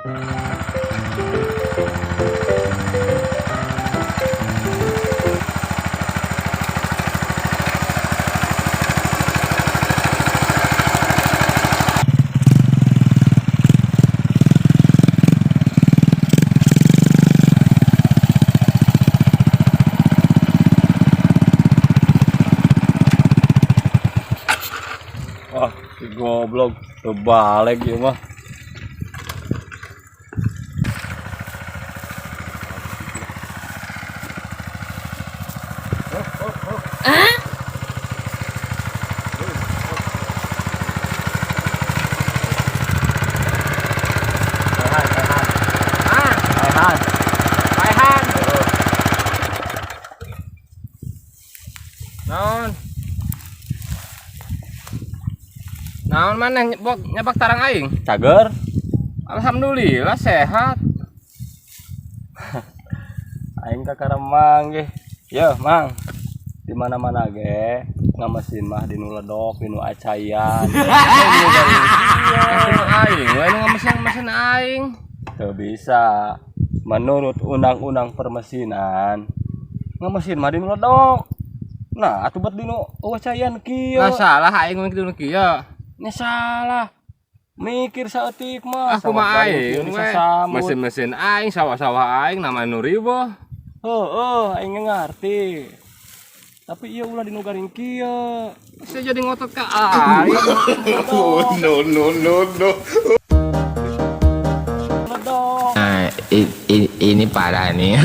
Wah, si goblok terbalik ya mah. Ah, Paehan. paehan. Naon? Naon maneh nyebok nyabak tarang aing? Cager. Alhamdulillah sehat. Aing kakara manggih. Yo, Mang. Di mana-mana ge ngamesin mah di nu ledok, di nu acayan. Mesin aing, we nu mesin-mesin aing. Teu bisa. Menurut undang-undang permesinan, ngamesin mah di nu ledok. Nah, atuh bet di nu acayan kieu. Nah salah aing we kitu nu kieu. Ini salah. Mikir saeutik mah. Aku mah aing we. Mesin. Mesin-mesin aing, sawah-sawah aing nama nu ribuh. Heeh, aing ngarti. Tapi iya ulah di nu garing kieu. Saya jadi ngotot ka aing. No, no, no, no. Ledok. Nah, ini parah nih.